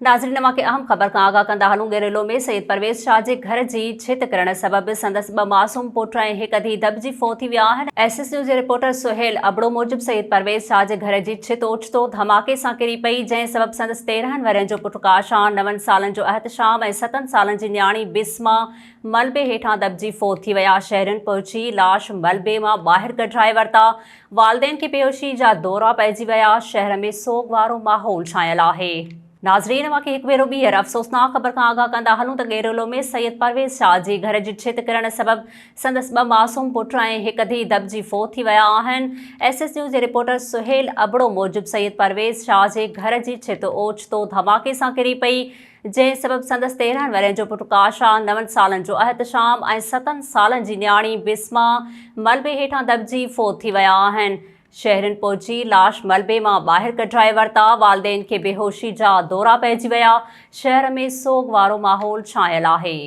ناظرين اوهان کي اهم خبر کان آگاهه ڪندا هلون ڳيريلو ۾ سيد پرويز شاهه جي گهر جي ڇت ڪرڻ سبب سندس ٻه معصوم پٽ ۽ هڪ ڌي دٻجي فوت ٿي ويا آهن. ايس ايس نيوز جي رپورٽر سهيل ابڙو موجب سيد پرويز شاهه جي گهر جي ڇت اوچتو ڌماڪي سان ڪري پئي جنهن سبب سندس 13 ورهين جو پٽ ڪاشان، نون سالن جو احتشام ۽ ستن سالن جي نياڻي بسما ملبي هيٺان دٻجي فوت ٿي ويا. شهرين پهچي لاش ملبي مان ٻاهر ڪڍرائي ورتا. والدين کي بيهوشي جا دورا پئجي ويا، شهر ۾ سوڳ وارو ماحول ڇانيل آهي. ناظرين اوهان کي هڪ ڀيرو ٻيهر افسوسناڪ خبر کان آگاهه ڪندا هلون ته ڳيريلو ۾ سيد پرويز شاهه جي گهر جي ڇت ڪرڻ سبب سندس ٻه معصوم پٽ ۽ هڪ ڌي دٻجي فوت ٿي ويا آهن. ايس ايس نيوز جي رپورٽر سهيل ابڙو موجب سيد پرويز شاهه جي گهر جي ڇت اوچتو ڌماڪي سان ڪري پئي جنهن سبب سندس 13 ورهين جو پٽ ڪاشان، نون سالن جو احتشام ۽ ستن سالن جي نياڻي بسما ملبي هيٺان دٻجي فوت ٿي ويا آهن. شهرين پهچي لاش ملبي مان ٻاهر ڪڍرائي ورتا، والدين کي بيهوشي جا دورا پئجي ويا، شهر ۾ سوڳ وارو ماحول ڇانيل آهي.